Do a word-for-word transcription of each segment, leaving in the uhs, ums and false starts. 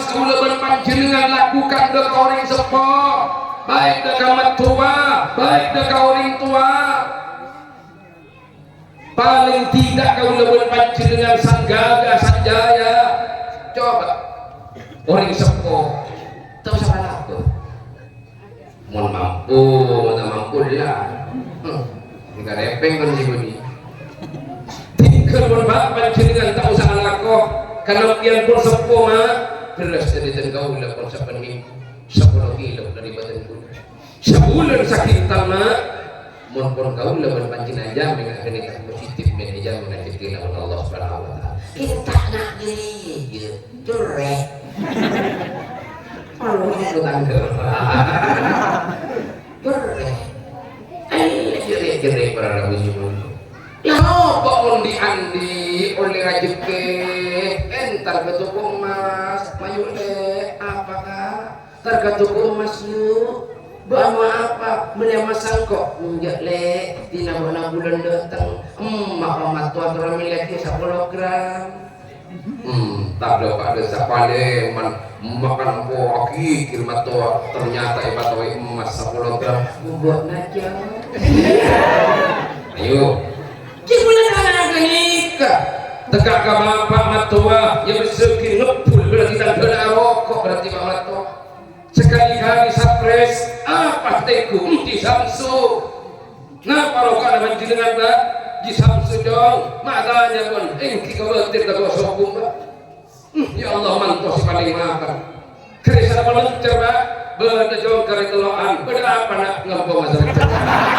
Kaulâ bân panjhennengngan lakukan dâ' ka orèng seppo, baik dâ' ka mattowa, baik dâ' ka orèng towa. Palèng tidak kaulâ bân panjhennengngan sanggaga sanjaya. Coba, orèng seppo, ta' osa alako. Mon mampu, mon ta' mampu, la. Hmm. Èkarèpèng kan sè bânnè. Tinggal mon bâ' panjhennengngan ta' osa alako. Karna bi'èn pon seppo, ma'. Bherrâs dâri dân kaulâ pon sabbhân minggu. Sapolo kilo dâri bâdân kaulâ. Sabulân sakintal, ma'. Mon pon kaulâ bân panjhennengngan jhâ' mènangka ghânèka positif, mènangka jhâ' mènangka rejhekkèna Allah Subhanahu wa Ta'ala. Kita nak jadi, ya, curek. Kalau itu tangga. Curek. Eh, jerit-jerit para rabu jumon. Ya, apa mon di-andi' ollè rejhekkè? Entar ka toko emas, mayu, Lè', apa, Ka'? Entar ka toko emas, yu. Bâ'na apa? Mellè emas sangko'? Enjâ', Lè'. Dina bâ'na bulân dâteng, emma' mattowa tora mellèaghi sapolo gram. Hmm, tadâ' padâ sapalèman makan empo' aghi kèr mattowa, ternyata èpatowè emmas sapolo gram. Bâ'na, Jâng. Ayo. Cè' bulâ tana ghânèka. Tekka' ka bapa' mattowa, ya bessaghi ngebbhul berarti tandhâna aroko', berarti bapa' mattowa. Sekali-kali sapres, apa tèghu, Ji Samsu? Napa rokana panjhennengngan, Pak? Ji Samsu, Cong. Ma' tanya, pon. Èngghi kabâter tako' sobung, Pak. Hmm, ya Allah, mantos palèng mapan. Kèrè sapa lancar, Pak? Bâdâ, Cong, karè tello'an. Bâdâ apa, Na'? Ngempo masalah.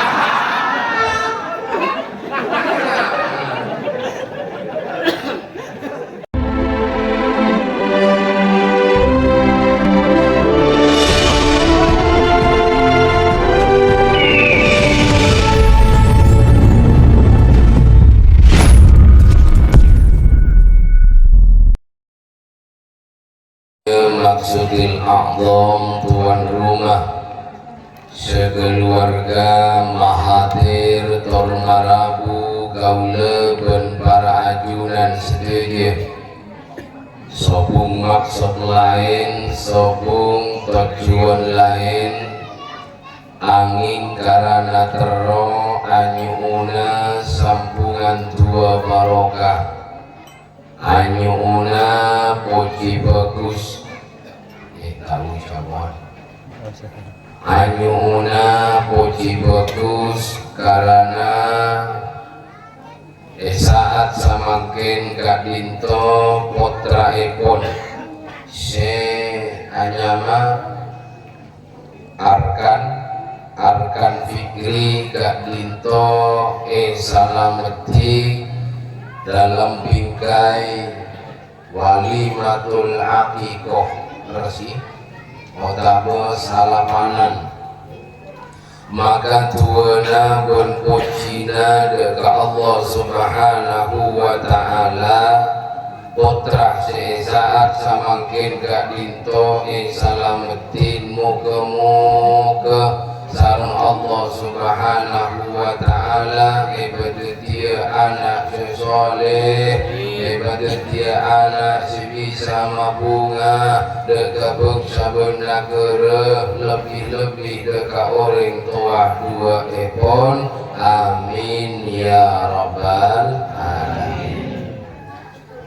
Maksudil A'zam, tuan rumah. Sakaluarga mahadir tor marabu kaulâ bân para ajunan sadhâjâ. Sobung maksod laèn, sobung tojjhuwân laèn, angèng karana terro anyo'ona sambhungan du'a barokah. Anyo'ona pojhi bhâghus. Eh, tao jawab. Anyo'ona pojhi bhâghus karana è sa'at samangkèn ka'dinto pottraèpon sè anyama Arkan, Arkan Fikri ka'dinto èsalameddhi dâlem bingkai walimatul aqiqah, resi, otabâ salapanan. Maka du'âna bân pojhina dâ' ka Allah Subhanahu wa Ta'ala, pottra sè è sa'at samangkèn ka'dinto èsalameddhi, moghâ-moghâ sareng Allah Subhanahu wa Ta'ala èpadhâddhiyâ ana' sè sholeh, èpadhâddhiyâ ana' sè bisa mabhunga dâ' ka bhângsa bân naghârâ, lebbi-lebbi dâ' ka orèng towa duwâ'èpon. Amin, ya rabbal alamin.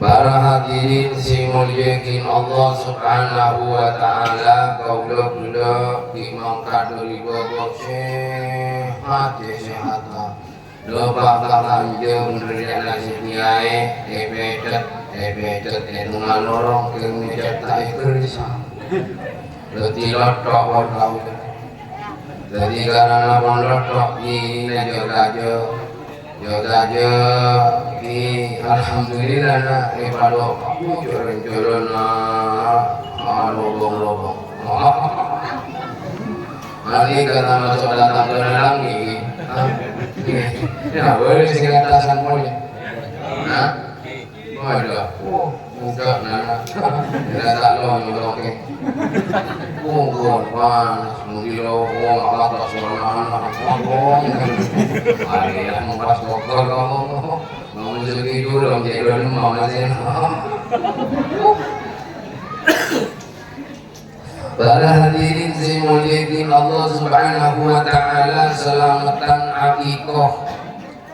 Para hadirin sè èmoljâ'aghi Allah Subhanahu wa Ta'ala, kaulâ ghellâ' ghi' mangkat dâri bâbâ sèhat, sèhat. Loppa ka kanja bân rèyana sè tèyaè, èpècet, èpècet, è tengnga lorong, kèng mècet ta' èbherrisa. Dhâddhi lotthok, wâl tau. Dhâddhi karana pon lotthok, ghi' jâ-kajâ, jâ-kajâ, ghi', alhamdulillah, na', èpadhâpa' bujur jhâlânna, ah, lobong-lobong. Mari kita masuk datang ke dalam ini. Hah? Ya, boleh singkat tasan boleh. Hah? Waduh. Oh, enggak, nana. Tidak tak lo nyoloknya. Oh, buat panas. Mungkin lo, oh, apa, apa, suara anak. Oh, oh. Ada yang mau pas dokter kamu. Mau jadi dulu, jadi dulu, mau masih. Para hadirin sè èmoljâ'aghi Allah Subhanahu wa Ta'ala, salameddhân akikoh.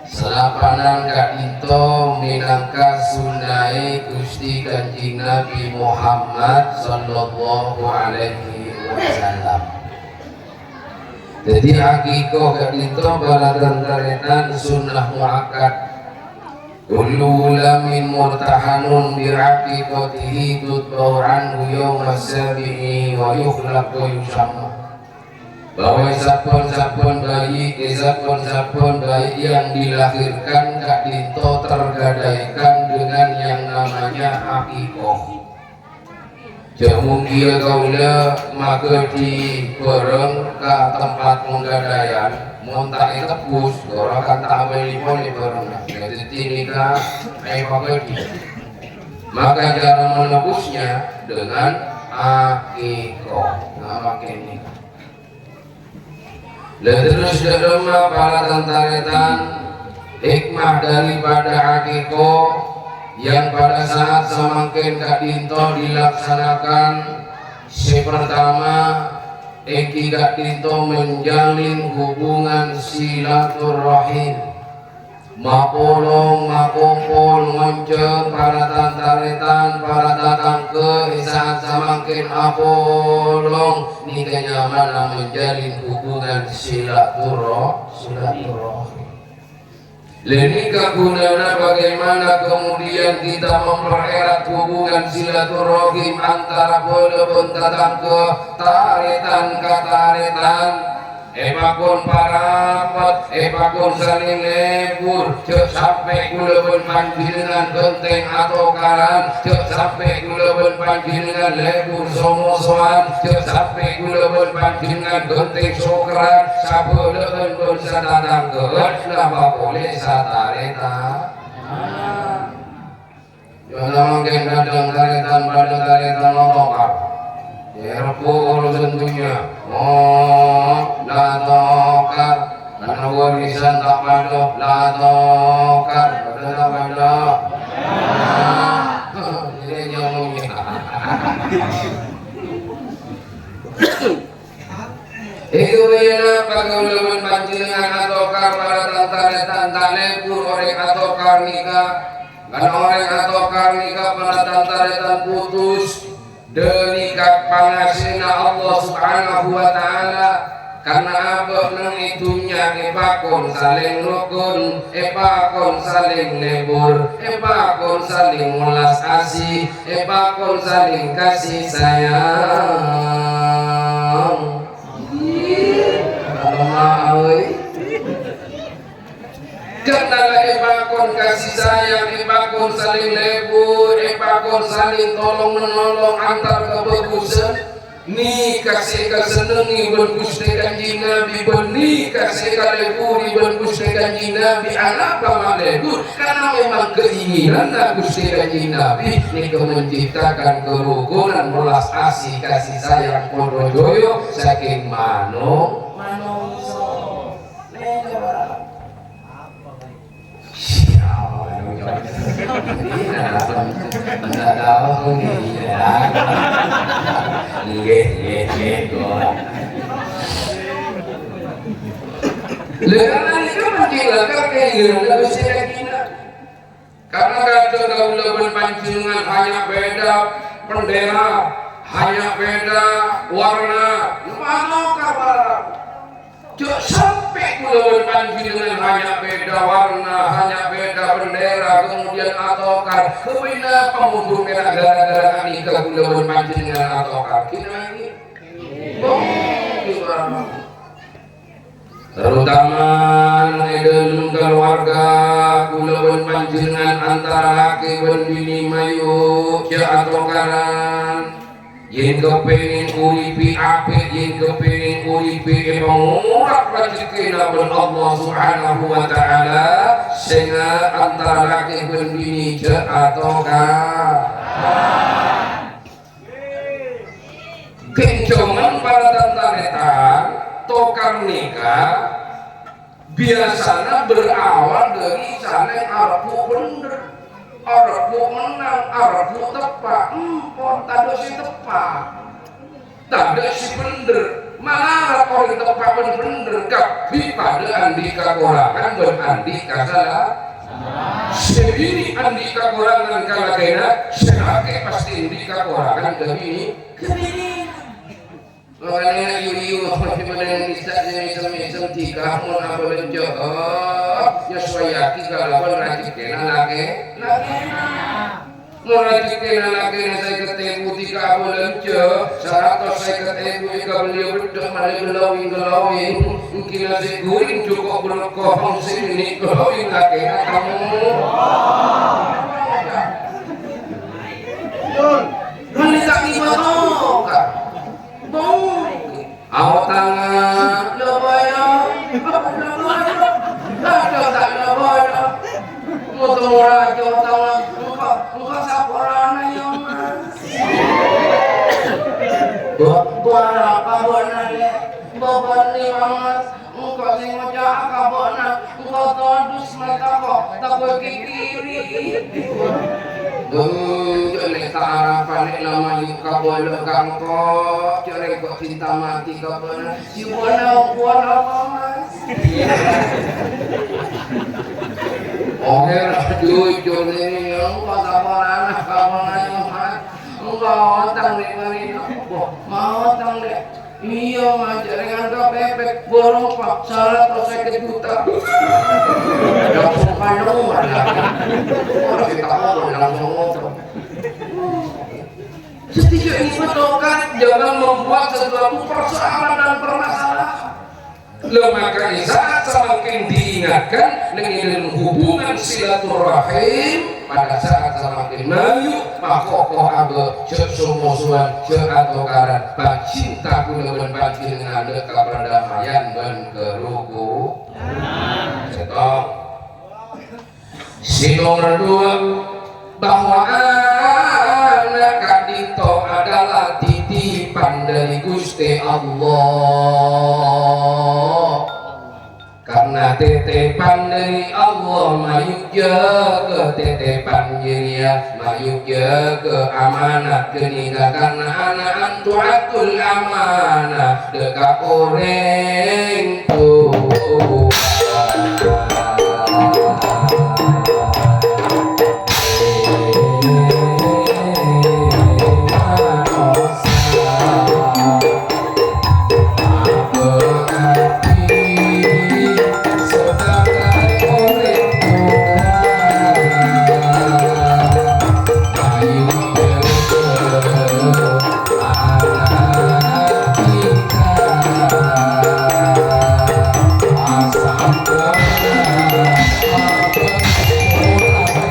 Salapanan ka'dinto mènangka sunnaè Ghustè Kanjeng Nabi Muhammad sallallahu alaihi wasallam. Dhâddhi, akikoh ka'dinto para tan-tarètan sunnah muakkad. Kullu ghulamin murtahanun bi aqiqatihi tutba'u anhu yaumas sabi'i wa yukhlaqu wa yusamma. Bahwa sabbhân-sabbhân bayi, sabbhân-sabbhân bayi yang dilahirkan ka'dinto tergadaikan dengan yang namanya akikoh. Jhâ' mungkin kaulâ maghâdhi bhâreng ka tempat pangghâdhâyan, mon ta' ètebbhus, ghârâ kan ta' abâli polè bhârengnga. Dhâddhi nèka èpaghâdhi. Maka cara menebusnya dengan akikoh. Nah, mangkèn nèka. Lah terros dhâ' remma para tan-tarètan, hikmah daripada akikoh yang pada saat samangkèn ka'dinto dilaksanakan, sè pertama, èngghi ka'dinto menjalin hubungan silaturrahim. Mapolong, makompol, ngonjhâng para tan-tarètan, para tatangghâ, è sa'at samangkèn apolong, nèka nyamana menjalin hubungan silaturra-, silaturrahim. Lha nèka ghunana bagaimana kemudian kita mempererat hubungan silaturrahim antara bhâlâ bân tatangghâ, tarètan ka tarètan. Èpakon parapet, èpakon salèng lebur, jhâ' sampè' kaulâ bân panjhennengngan ghântèng atokaran, jhâ' sampè' kaulâ bân panjhennengngan lebur so-mosowan, jhâ' sampè' kaulâ bân panjhennengngan ghântèng sokran, sabhâlâ'ân bân satatangghâ'ân, napa polè satarètan. Jhâ' samangkèn kadhâng tarètan padâ tarètan la tokar. Èrebbhu urusan dhunnya. Oh, la tokar. Karena warisan ta' padâ, la tokar. Padâ ta' padâ? Ini nyamuknya. Èngghi bhâi napa kaulâ bân panjhennengngan atokar para tan-tarètan, ta' lebur orèng atokar nèka. Karena orèng atokar nèka para tan-tarètan putus dhâri ka-, pangasèna Allah Subhanahu wa Ta'ala. Karena abâ' neng è dhunnya èpakon salèng rokon, èpakon salèng lebur, èpakon salèng molas asih, èpakon salèng kasih sayang. Lemah, oi. Karena la èpakon kasih sayang, èpakon salèng lebur, èpakon salèng tolong-menolong antar kabhâghusân. Nèka sè èkasennengngè bân Ghustè Kanjeng Nabi, bân nèka sè èkaleburi bân Ghustè Kanjeng Nabi. Anapa ma' lebur? Karena memang keinginanna Ghustè Kanjeng Nabi nèka menciptakan kerukunan, molas asih, kasih sayang, padâ jhâjhâ sakèng mano-, manongso. Nèka, Pak. Ngghi, ngghi, ngghi, kok. Lha, karena nèka mungkin la kakè ngghi, la bisa kagina. Karena kadhâng kaulâ bân panjhennengngan hanya beda bendera, hanya beda warna. Napa kabar? Jhâ' sampè' kaulâ bân panjhennengngan hanya beda warna, hanya beda bendera, kemudian atokar. Kawin apa mundhur kèra gara-gara nèka kaulâ bân panjhennengngan atokar? Ghi nangèng. Oh, gimana? Terutama è dâlem kaluwarga kaulâ bân panjhennengngan antara lakè bân binè mayu jhâ' atokaran. Yèn kepèngèn uribbhi apik, yèn kepèngèn uribbhi èpangorak rajhekkèna bân Allah Subhanahu wa Ta'ala, sènga' antara lakè bân binè jhâ' atokar. Ghânjhângan para tan-tarètan, tokar nèka biyasana berawal dâri salèng arebbhu bhendher, arebbhu mennang, arebbhu teppa', empon tadâ' sè teppa'. Tadâ' sè bhendher, malarat orèng teppa' bân bhendher, kabbhi padâ andi' kakorangan bân andi' kasala-, sè binè' andi' kakorangan ka lakèna, sè lakè' pastè andi' kakorangan ka binè', ka binèna. Makana yu-yu, mending bisa sè mesem-mesem dhika mon abâlânjhâ, oh, nyesuaiyaghi kalabân rajhekkèna lakè-, lakèna. Mon rajhekkèna lakèna sèket èbu dhika abâlânjhâ, saratos sèket èbu èkabelliyâ beddhâ malè glowing-glowing, ènggi nasè' ghuring jhuko' buluk kohong sè binè' glowing lakèna temmo. Malè ta' ngibâ tokar. Bâ. Aotanga, la bâjâ. Aduh, ta' la bâjâ. Moto mora aja otanga. Engko', engko' saporana, ya, Mas. Bâ, bârâmpa bâ'na, Lè'? Bâbâna, Mas. Engko' sè ngoca'a ka bâ'na, engko' todus mata ko', tako' kèkèrè. Bung, jhâ' lè' ta' arapa lè' la mayu' kabâlâ ka engko', jhâ' lè' engko' cinta mati ka bâ'na. Jiyâ bâ'na ongghuwân apa, Mas? Oke, jujur ini, engko' saporana ka bâ'na, ya, Mas. Engko' otang lè' marèna. Wah, mau otang lè'. Iyâ, Mas, jhâ' rèng anggep pèpèt, bârâmpa, saratos sèket juta. Langsung kalowar lagi. Ora kita ngomong, langsung ngobrol. Setidak itu tokar, jangan membuat sesuatu persoalan dan permasalahan. Lho, maka di saat semakin diingatkan, neng dalam hubungan silaturahim, pada saat semakin mayu, Makokoh abâ', jhâ' so-mosowan, jhâ' atokaran, pacinta kaulâ bân panjhennengngan dâ' ka perdamaian bân karuku-, sèttong. Sè nomer duwâ', bahwa ana' ka'dinto adalah titipan dâri Ghustè Allah. Karna tètèpan dâri Allah, mayu jâgâ tètèpan jârèya, mayu jâgâ amanat ghânèka, karna ana' tu'addul amanah dâ' ka orèng towa.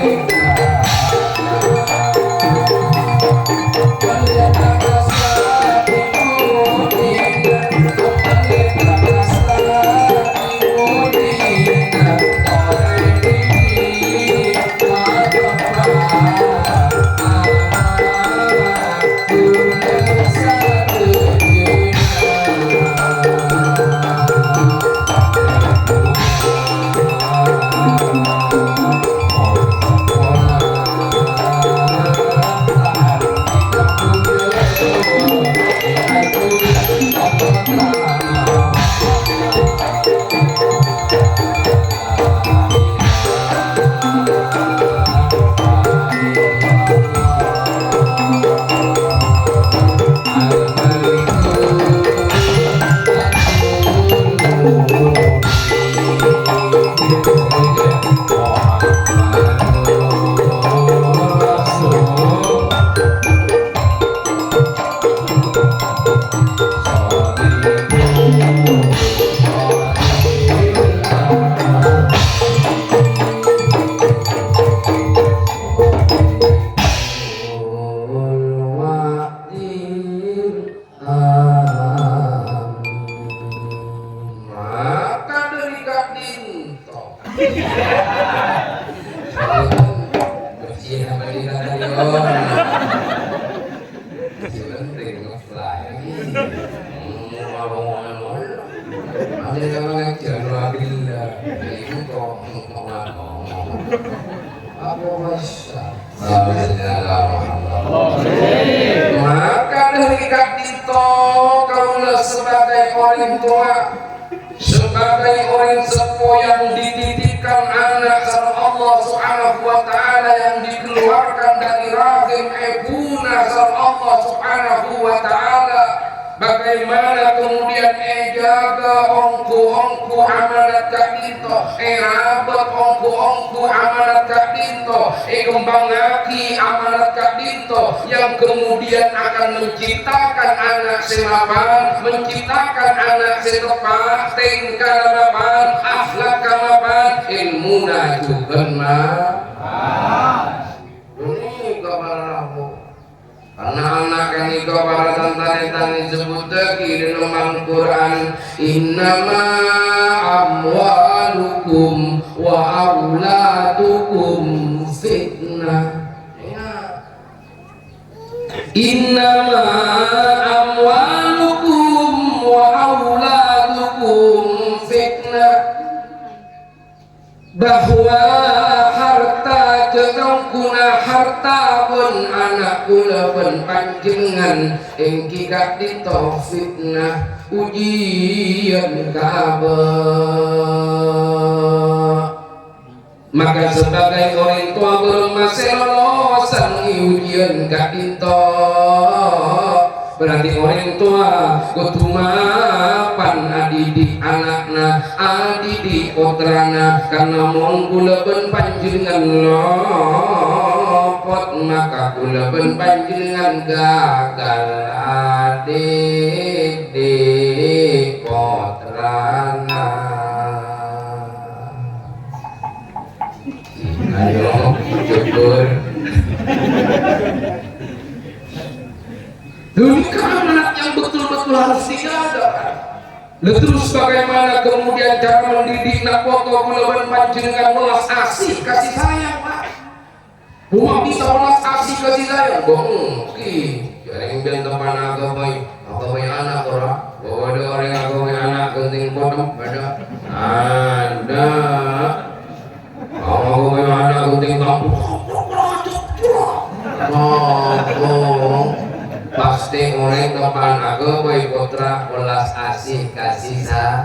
Amin. Maka dâri ka'dinto. Bersih apa di kata dia? Sè penting nge-fly. Hmm, mau, mau, mau. Ada yang ngajar, alhamdulillah. Ini kok, kok ngomong. Apa masa? Maka dâri ka'dinto Towa, sebagai orang seppo yang dititipkan anak sama Allah Subhanahu wa Ta'ala, yang dikeluarkan dari rahim ebuna sama Allah Subhanahu wa Ta'ala, bagaimana kemudian èjâgâ ongghu-ongghu amanat ka'dinto, èrabât ongghu-ongghu amanat ka'dinto, èkembhângaghi amanat ka'dinto, yang kemudian akan menciptakan anak sè mapan, menciptakan anak sè teppa', tèngka mapan, akhlak mapan, èlmuna jhughân mapan. Ghânèka para rabu. Karna anak ghânèka para tan-tarètan èsebbhuttaghi è dâlem Al-Qur'an, "Innama amwalukum wa auladukum fitnah." Ingat. "Innama amwalukum wa auladukum fitnah." Bahwa harta, sakongguna harta bân ana' kaulâ bân panjhennengngan èngghi ka'dinto fitnah, ujian ka abâ'. Maka sebagai orèng towa bârâmma sè lolosan èujian ka'dinto, berarti orèng towa kodhu mapan adidik ana'na, adidik pottrana, karna mon kaulâ bân panjhennengngan lopot, maka kaulâ bân panjhennengngan gagal adidik pottrana. Ayo, syukur. Dulu kan amanat yang betul-betul harus dijaga. Lah, terus bagaimana kemudian cara mendidik? Napa kaulâ bân panjhennengngan welas asih, kasih sayang, Pak? Coma bisa welas asih, kasih sayang? Bâ' èngghi. Jhâ' rèng bân teppa'na aghâbây, aghâbây ana' ora? Bâ' bâdâ orèng aghâbây ana' ghânèka kodhung, bâdâ? Adâ'. Aghâbây ana' ghânèka kampung. Pastè orèng teppa'na aghâbây pottra welas asih, kasih sa-,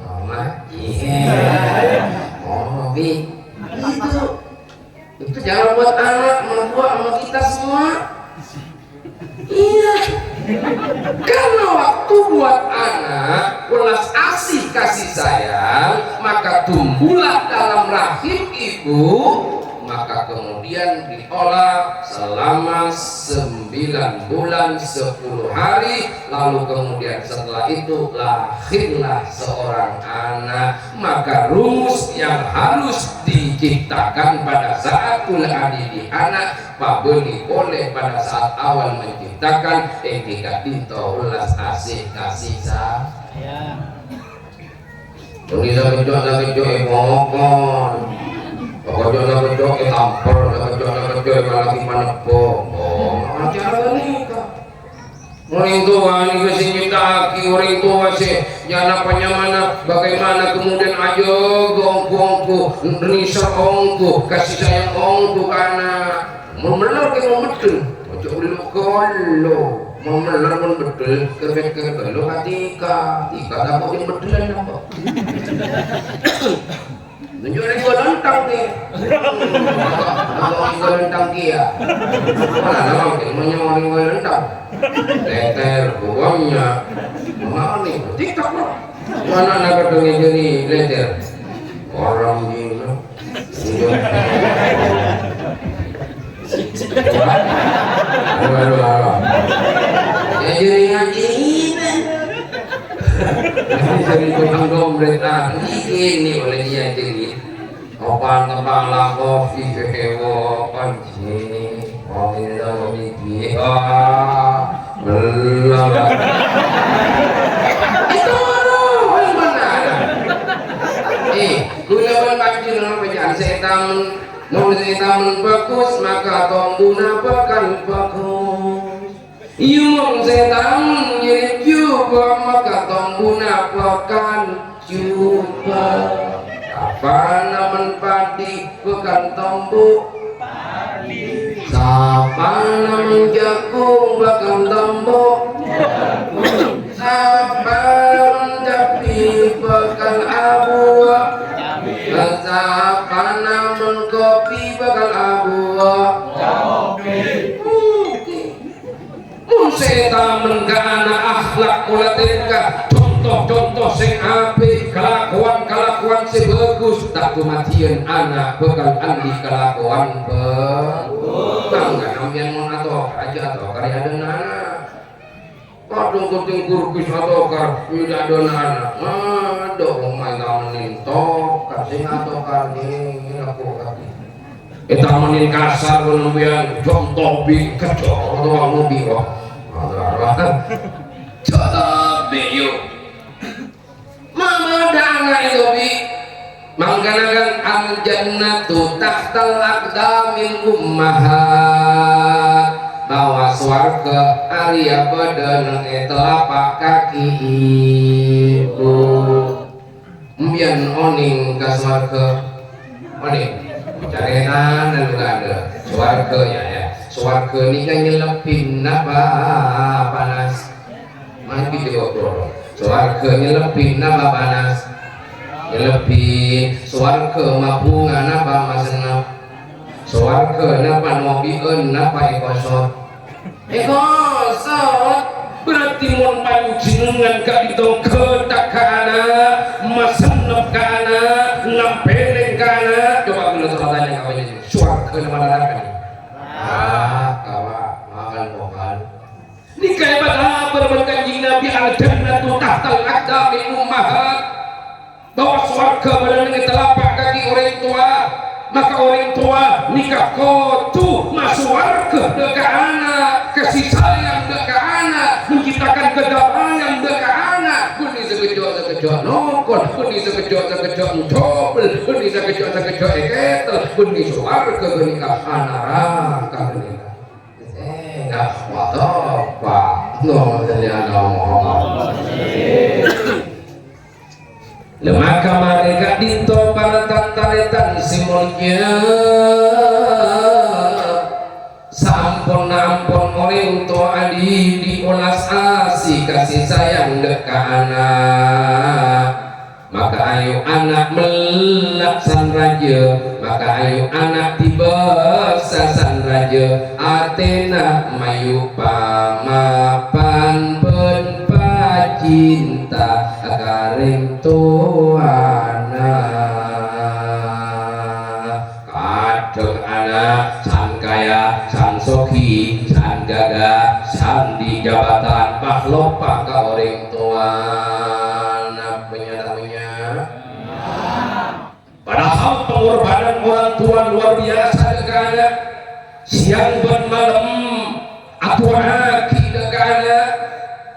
Mama, iya. Oh, Bi. Itu. Itu jangan buat anak, mertua, sama kita semua. Iya. Karena waktu buat anak, welas asih, kasih sayang, maka tumbuhlah dalam rahim ibu, maka kemudian diolah selama sembilan bulan sepuluh hari, lalu kemudian setelah itu lahirlah seorang anak. Maka rumus yang harus diciptakan pada saat kaulâ adidik ana' pabâli polè pada saat awal menciptakan, èngghi ka'dinto welas asih, kasih sa-, Bânnè sakejjhâ'-sakejjhâ' èpokon. Sakejjhâ'-sakejjhâ' ètampèl, sakejjhâ'-sakejjhâ' èmalagi paneppo. Oh, acara ghânèka. Orèng towa nèka sè nyipta'aghi orèng towa sè nyana-panyamana, bagaimana kemudian ajâgâ ongghu-ongghu, nèser ongghu, kasih sayang ongghu ka ana'. Mon mellèr kè mon beddhel, ojo ullu kollo. Mon mellèr mon beddhel, kèr-pèkkèr ghâllu ka tika. Tika tako' jhâ' beddhelan napa? Nunjuk rèng golonthang kè. Nunjuk rèng golonthang kèya. Mana nama kè, mon nyamana rèng golonthang? Lètèr, buwangnya. Mana nih? TikTok, no. Mana nak kadang jadi lètèr? Orang gila. Iya. Aduh, aduh, aduh. Ya, jadi ngaji ini. Jadi tukang dompet, ah, ini oleh dia jadi. Opan tembang lakofi hewo panci. Wong ini tahu niki. Ah, belum. Itu baru benar. Eh, gula pun panci dalam bacaan setan. Mon sè tamen bagus, maka tombuna bhâkal bagus. Iyâ, mon sè tamen nyirip jhubâ', maka tombuna bhâkal jhubâ'. Sapana mon padi bhâkal tombu'. Sapana mon jhâghung bhâkal tombu'. Sapa Namong kopi bakal abuwa. Mungkin. Mon sè ètamen ka ana' akhlak pola tèngka, conto-conto sè apè', kalakowan-kalakowan sè bhâghus, ta' dhâddhiyân ana' bhâkal andi' kalakowan bhâ-, mangkana sampèyan mon atokar, jhâ' atokar è adâ'na ana'. Kadhâng ghun-ghun bis atokar, jhâ' è adâ'na ana'. Adhu, mon ètamen tokar, sè atokar nèka kabhi. Ètamenè kasar, sampèyan, jhâ' tobi', kejjhâ' towa ngobi, wah. Jhâ' tobi', yu. Mama dâ' ana' ètobi'. Mangkana kan al-jannatu tahtal aqdamil ummahat. Bahwa sowarghâ arèya bâdâ neng è telapak kaki ibu. Sampèyan onèng ka sowarghâ? Onèng? Carètana lu kadâ. Sowarghâ, ya, ya. Sowarghâ nèka nyellebbhi napa panas? Mangkèn jâwâb dulu. Sowarghâ nyellebbhi napa panas? Nyellebbhi. Sowarghâ mabhunga napa masennep? Sowarghâ napa nobi'ân napa èkosot? Èkosot. Berarti mon panjhennengngan ka'dinto ghâtèk ka ana', masennep ka ana', ngampèlèng ka ana', coba kaulâ atanya ka panjhennengngan, sowarghâ napa naraka? Ah, kawa, makan kokan. Nèka èpakabhâr bân Kanjeng Nabi, "Al-jannatu tahtal aqdamil ummahat." Bahwa sowarghâ bâdâ neng è telapak kaki orèng towa. Maka orèng towa nèka kodhu masowarghâ dâ' ka ana', kasih sayang dâ' ka ana', menciptakan kedamaian dâ' ka ana', bânnè sakejjhâ'-sakejjhâ' nokol, bânnè sakejjhâ'-sakejjhâ' encobel, bânnè sakejjhâ'-sakejjhâ' èkètel, bânnè sowarghâ ghânèka, naraka ghânèka. Eh, enggak, motor, Pak. Allahumma sholli ala Muhammad. Lè, maka marè ka'dinto para tan-tarètan sè molja. Samponna ampon orèng towa adhidhi' olas asih kasih sayang dâ' ka ana'. Maka ayo ana' mella' san rajâ, maka ayo ana' dibâsa san rajâ, atèna mayu pamapan bân pacinta ka rèng towana. Kadhâng ana' san kaya, san soghi, san gagah, san andi' jabatan, pas loppa ka orèng towana. Bânnya' ta' bânnya'? Padahal pengorbanan orang tua luar biasa dâ' ka ana'. Siang bân malem adu'aaghi dâ' ka ana',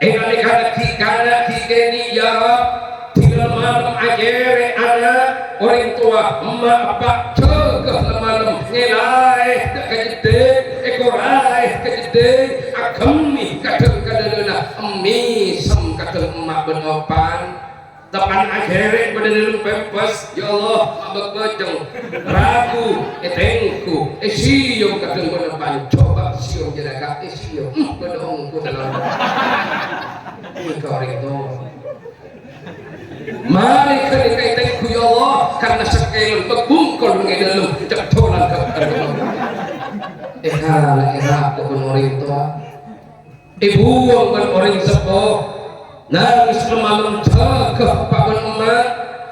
èkalèkalaghi ka ana' ghi' kènè', "Ya Rabb, dina malem ajhârè' ana'." Orèng towa, emma' eppa', jâgâ malem, ngèlaè dâ' ka jeddhing, èkoraè ka jeddhing, aghemmè kadhâng ka dâlâna, èmèsem kadhâng emma' bân oppan. Teppan ajhârè' bâdâ dâlem pèmpès, ya Allah, mabâk bâceng. Ragu, ètengghu, èsiyom kadhâng bâdâ pancoba, siyom jârâ ka èsiyom, hmm, bâdâ ongghuna. Èngghi orèng towa. Marè ghânèka ètengghu, ya Allah, karna sakèng pabungkol neng è dâlem, ceddolan ka. Èra, èra, kok bân orèng towa. Èbuwâng bân orèng seppo, nangès malem jâgâ eppa' bân emma',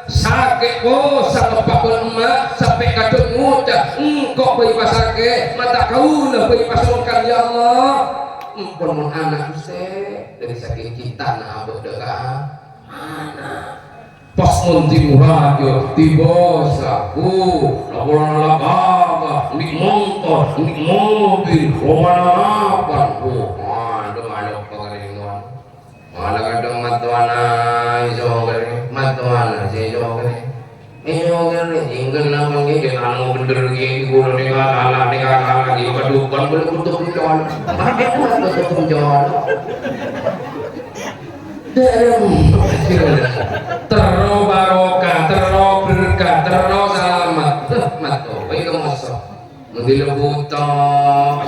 sakè' posang eppa' bân emma', sampè' kadhâng ngoca', "Engko' bhâi pasakè', mata kaulâ bhâi pasongkan, ya Allah." Ampon mon ana', Ghustè, dâri sakèng cintana abâ' dâ' ka ana'. Pas mon timur rajâ, tiba sabu, laporan la kaka, andi' montor, andi' mobil, romana mapan, oh, adhu, adhu, pangaringan. Mala kadhâng mattowana iso kèrè, mattowana sè iso kèrè. Iso kèrè, tinggal napa ngghi, jhâ' tanong bhender ngghi, guru nèka salah, nèka salah, ngghi, kadhupan, boleh tutup jalan. Tutup jalan. Dârem. Terro barokah, terro berkah, terro salamet. Heh, matto, wèh, ka moso. Mending buta,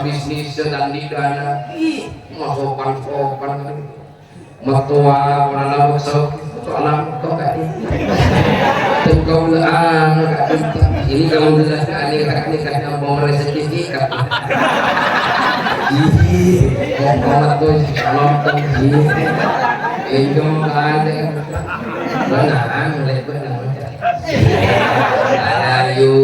bisnis, dan di dana. Ih, masopan-sopan. Mattowa, ora nabek sok. Salam kok, Kak. Tengkong anu, Kak. Ini kamu jelas, Kak. Ini, Kak. Ini, Kak. Yang mau sertifikat. Ih, mau, mau tuh, nonton, ih. Itu ada. Benar, benar. Ayo.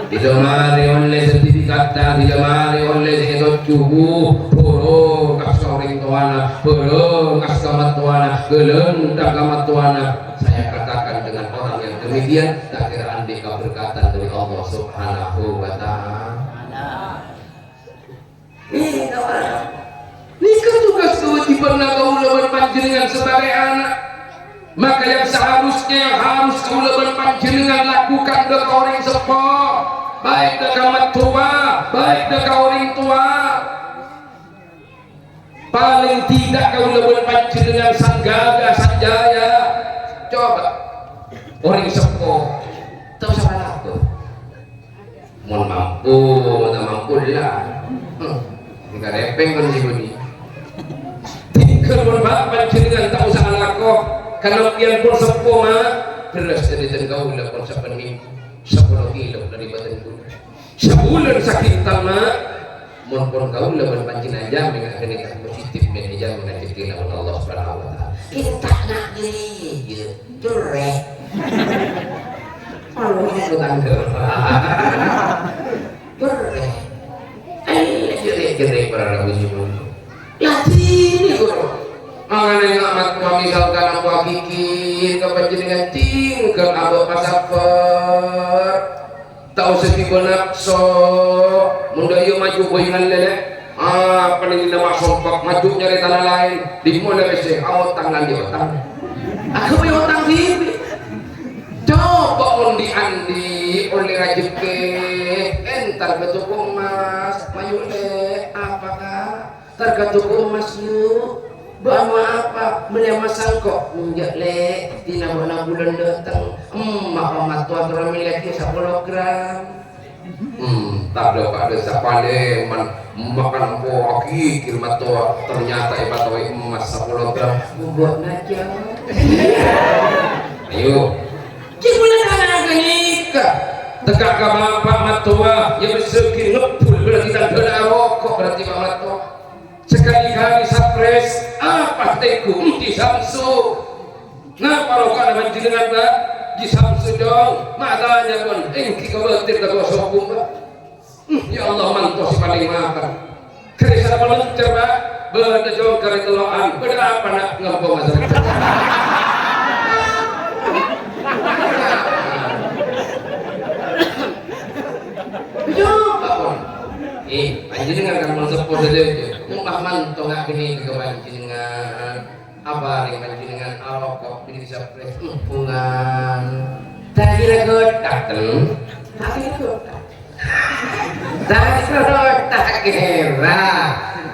Bilâ marè ollè sertifikatna, bilâ marè ollè sè ètojjhu, bhuru kasta orèng towana, bhuru kasta mattowana, ghâlândhâ ka mattowana. Saya katakan dengan orang yang demikian, tak kira andai keberkatan dari Allah Subhanahu wa Ta'ala. Nih, kawan. Nèka tugas kewajibanna kaulâ bân panjhennengngan sebagai anak. Maka yang seharusnya, yang harus kaulâ bân panjhennengngan lakukan dâ' ka orèng seppo, baik dâ' ka mattowa, baik dâ' ka orèng towa. Paling tidak kaulâ bân panjhennengngan sanggada, sanjaya. Coba, orèng seppo, ta' osa alako. Mon mampu, mon ta' mampu, la. Hmm. Nèka rèpèng kan sè bânnè. Tinggal mon bâ' panjhennengngan ta' osa alako. Karna bi'en pon seppo, Ma'. Bherrâs dhâri tènggâ kaulâ pon sabbhân minggu. Sapolo kilo dâri bâdân kaulâ. Sabulân sakintal, Ma'. Mon pon kaulâ bân panjhennengngan jhâ' mènga' ghânèka positif, mènga' jhâ' mènga' rejhekkèna bân Allah Subhanahu wa Ta'ala. Kita nak diri, ya, jurek. Kalau ini bukan jurek. Jurek. Eh, jurek, jurek, para rabu jiwa. Lah, sini, guru. Mengenai amat kami misalkan apa gigit, kepentingan tinggal abah pasapar. Tao sè tiba napso, mon dâ' iyâ maju boyungan lèlè. Ah, panènggina ma' sompak, maju nyarè tana laèn. Dimma la pèssè, aotang nganḍi' otang. Aghâbây otang dhibi'. Coba mon dhi'-anḍi' ollè rajhekkè, entar ka toko emmas, mayu lè', apa, Ka'? Tergantung emas, yu. Bâ' ma' apa, mellè emas sangko'? Enjâ', Lè'. Dina bâ'na bulân dâteng, emma' ommat towa terro mellèaghi sapolo gram. Hmm, tadâ' padâ sapalèman, makan empo' aghi kir mattowa, ternyata èpatowè emas sapolo gram. Bâ'na, Jâng. Ayo. Cè' bulân ana' ghânèka. Tekka' ka bapa' mattowa, ya bessaghi ngebbhul berarti tandhâna aroko' berarti ma' mattowa. Sekali-kali sapres, apa tengku, hmm, Ji Samsu. Napa rokana panjhennengngan, Pak? Ji Samsu, Cong. Matanya, kon, enggi kabatir ka kosong, Pak. Hmm, ya Allah, manto sè palèng mapan. Kèrè sara peloncer, Pak. Bâdâ, Cong, karè tello'an. Bâdâ apa, Nak? Ngempo masalah. Coba, kon. Eh, panjhennengngan kan mon seppo sadhâjâ. Nyembah manto nga' ghânèka ka panjhennengngan. Apa arè panjhennengngan aroko' bini sapres? Hubungan. Tadi lagu dateng. Tadi lagu dateng. Tadi lagu dateng.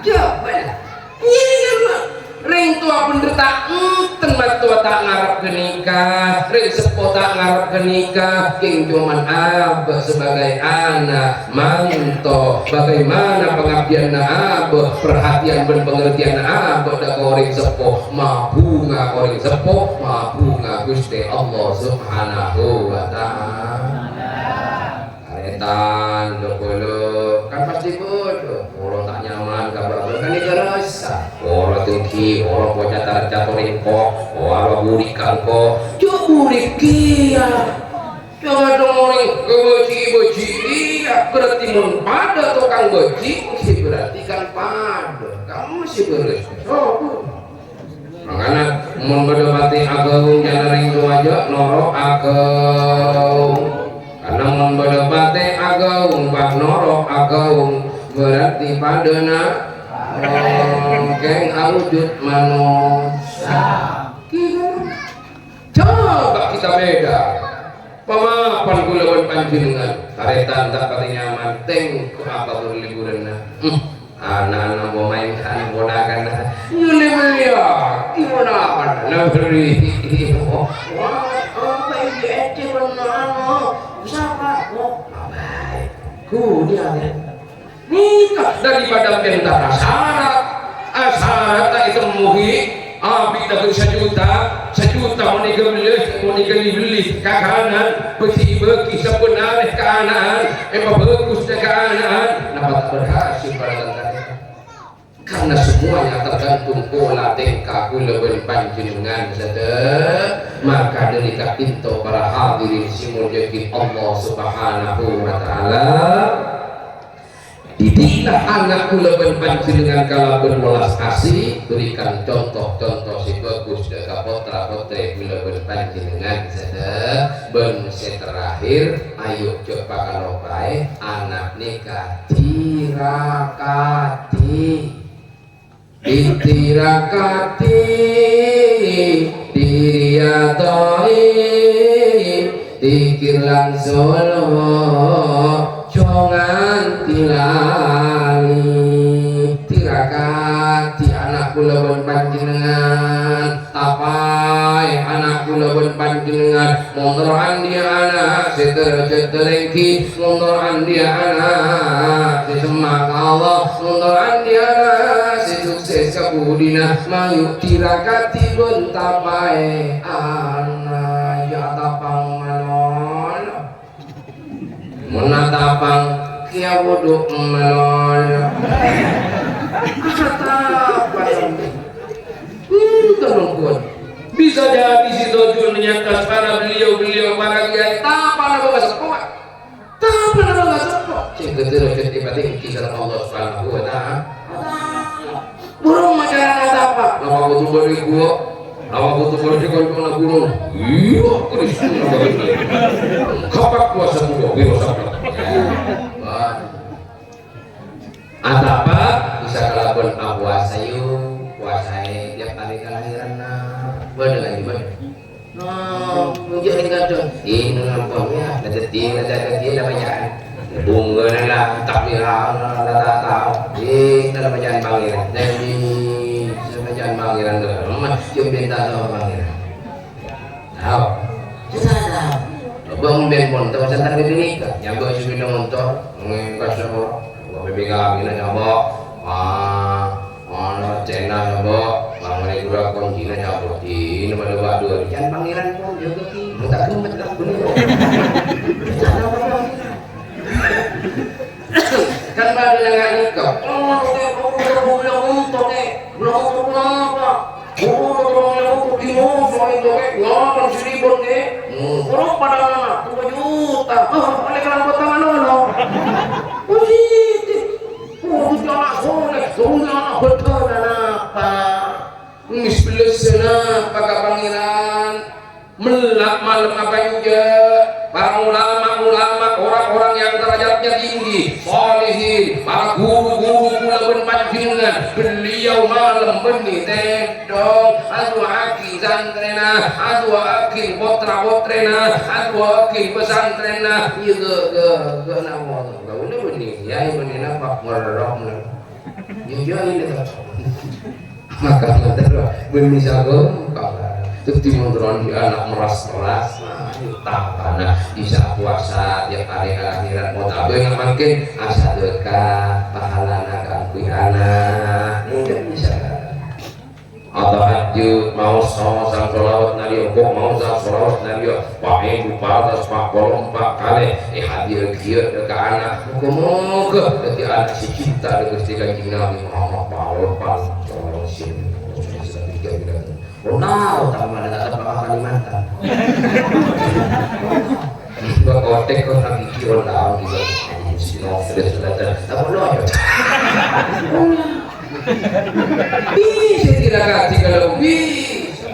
Coba lah. Iyâ, iyâ, iyâ. Rèng towa bhender ta' enten mattowa ta' ngarep ghânèka, rèng seppo ta' ngarep ghânèka, kèng coma abâ' sebagai ana', manto, bagaimana pengabdiyanna abâ', perhatian bân pangartèyanna abâ' dâ' ka orèng seppo, mabhunga orèng seppo, mabhunga Ghustè Allah Subhanahu wa Ta'ala. Tarètan, lo-bâlo, kan pasti bâdâ. Ora ta' nyaman ka bâbâ, kan èkarassa. Ora tèngghi, ora poca tar-, cator engko', ora buri' ka engko'. Jhâ' buri' kèya. Jhâ' kadhâng orèng bâji'-bâji' iyâ, berarti mon padâ tokang bâji', mesti berarti kan padâ. Kan mesti bârâs. Oh. Mangkana, mon bâdâ patè aghâung, jhâ' narèng towa jhâ' noro' aghâung. Karna mon bâdâ patè aghâung, pas noro' aghâung, berarti padâna, oh, kèng awujud manossa. Gitu. Coba kita beda. Pamapan kaulâ bân panjhennengngan, tarètan ta' patè nyaman, tèng apa buru liburanna? Hmm, ana'-ana' mau main kan ponakanna. Nyulè bâliyâ, gimana apa? Negeri. Wah, apa ini ente benar? Siapa? Oh, apa? Ku dia, ya. Nèka daripada mènta syarat, ah, syarat ta' ètemmohi, abit dâgâ sajuta, Sajuta mon èghâbellâs, mon èghâli-belli, kakanan, bâgi-bâgi, sabbhân arè kaana'an, èpabhâghus dâ' kaana'an, napa ta' berhasil para tan-tarètan? Karena semuanya tergantung pola tèngka kaulâ bân panjhennengngan sadhâjâ. Maka dâri ka'dinto para hadirin sè èmoljâ'aghi Allah Subhanahu wa Ta'ala, didi'lah ana' kaulâ bân panjhennengngan kalabân welas asih, berikan contoh-contoh sè bhâghus dâ' ka pottra-pottrè kaulâ bân panjhennengngan sadhâjâ. Bân sè terakhir, ayo jhâ' pakalopaè, ana' nèka tirakati. Ditirakati, diriyadhoi, dzikir lan solo, jhâ' nganti lali. Tirakati ana' kaulâ bân panjhennengngan. Tapaè ana' kaulâ bân panjhennengngan, mon terro andi'â ana' sè dârâjhâddhâ lèngghi, mon terro andi'â ana' sè semma' ka Allah, mon terro andi'â ana' sè sukses ka budina, mayu tirakati bân tapaè ana', jhâ' tapang malolo. Mon atapang kèya wudhu malolo. Atapang. Hmm, tolong kuat. Bisa jadi Sitojul menyangka para beliau-beliau para kiai, tapana bangsa seppo. Tapana bangsa seppo. Sehingga derajat ibadah tinggi dalam Allah Subhanahu wa Ta'ala. Burung macarana sapa? Napa kudu bari gua? Napa kudu bari koncona burung? Iya, Kristus. Kapak puasa gua, biro sabda. Wah. Atapa bisa kalabân apuasa, yu. Puasaè tiap arè kalahiranna. Bener, bener. No, mungkin kadang. Ini ngampun ya, ada dina, ada dina bacaan. Bunga nana, takbir, nana, tak tahu. Ini nana bacaan pangeran. Jadi, bacaan pangeran tuh. Mas, cuma minta sama pangeran. Tahu? Susah tahu. Coba mungkin pun, tahu tentang ini nikah. Nyambo cuma motor, mungkin kasih orang. Gua bebek kami nanya, Mbok. Wah. Ana cena, Mbok. Mangane kula koncina nyabut. Ini pada waktu. Jan pangeran pun jaga ki. Enggak gemet lah, bener. Kan pada nengah nikah. Oh, oke, kamu udah punya motor, eh. Punya motor kenapa? Oh, motor yang aku di motor itu, eh. Lapan seribu, eh. Oh, orang pada anak, dua juta. Ah, oleh kalau buat tangan, no. Positif. Oh, itu anak soleh, itu anak betul, anak apa? Wis belesana ka Pangeran. Mellak malem abanja. Para ulama-ulama, orang-orang yang derajatnya tinggi, solehin, para guru-guru kula bân panjenengan, beliau malem bânnè tèdhung, adu'aaghi santrèna, adu'aaghi potra-potrèna, adu'aaghi pesantrenna. Iya, ghe, ghe, ghe, napa? Kaulâ bânnè, yâ, bânnè napa? Merrok, nah. Iya, iya, iya. Maka motor bânnè sakola. Dhâddhi mon terro andi'â ana' meras-meras, nah, tapana bisa puasa tiap arè kalahiran. Mon ta' bânnya' mangkèn, asadhekah pahalana kaangghuy ana'. Mungkin bisa. Atahajjud, maos, maos sholawat Nabi, engko' maos sholawat Nabi, Pa'èbu pa atas pa' polo empa' kalè, èhadi'aghiyâ ka ana'. Moga-moga dhâddhi ana' sè cinta dâ' Ghustè Kanjeng Nabi Muhammad, palo-palo. Oh, tao, tao mana tak apa Kalimantan. Mbak Otek kok tak iki, oh, tao, gitu. Sino, sudah, sudah, sudah. Apa lo, ya? Bisa tirakati kalau bisa.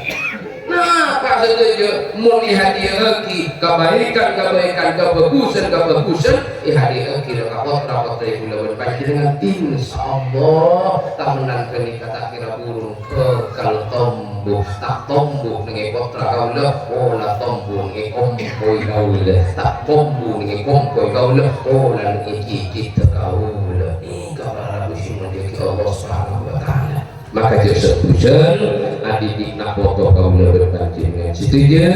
Napa sadhâjâ mon èhadi'aaghi kabaikan-kabaikan, kabhâghusân-kabhâghusân, èhadi'aaghi ka potra-potrè kula bân panjenengan, insyaallah, tamennan ghânèka ta' kèra burung bhâkal tombu, ta' tombu neng è potra kaulâ, pola tombu neng è kompoy kaulâ, ta' tombu neng è kompoy kaulâ, pola neng è cicit kaulâ. Ènggi para rabu sè èmoljâ'aghi Allah Subhanahu wa Ta'ala. Maka jhâ' sè-bhusân adidik na' poto kaulâ bân panjenengan sadhâjâ,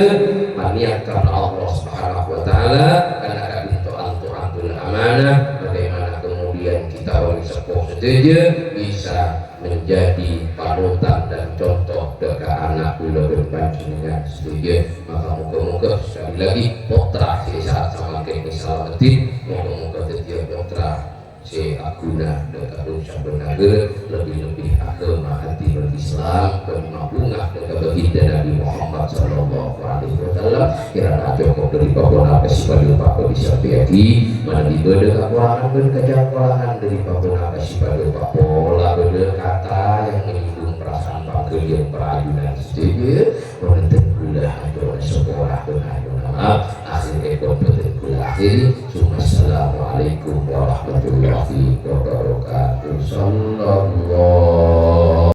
maniat karna Allah Subhanahu wa Ta'ala, karna ka'dinto anto-anto amanah, bagaimana kemudian kita orang sepuh sadhâjâ bisa menjadi panutan dan contoh dâ' ka ana' Kaulâ bân panjhennengngan sadhâjâ, maka moghâ-moghâ sekali lagi pottra sè saat samangkèn èsalameddhi, moghâ-moghâ dhâddhiyâ pottra sè aghuna dhâ' kaulâ sabbhân naghârâ, lebbi-lebbi aghâma adhinul Islam bân mabhunga dhâ' ka baginda Nabi Muhammad sallallahu alaihi wasallam. Kirana cokop dhâri pa-ponapa sè paḍâ èpabissaaghi, manabi bâḍâ kakorangan bân kacangkolangan dhâri pa-ponapa sè paḍâ èpapola bâḍâ kata yang menyinggung perasaan pangghâliyân parajunan sadhâjâ, mon enten kaulâ atorra sapora bân atorra maaf. Akhirèpon bhâdhân kaulâ akhiri. Assalamualaikum warahmatullahi wabarakatuh. Sallallahu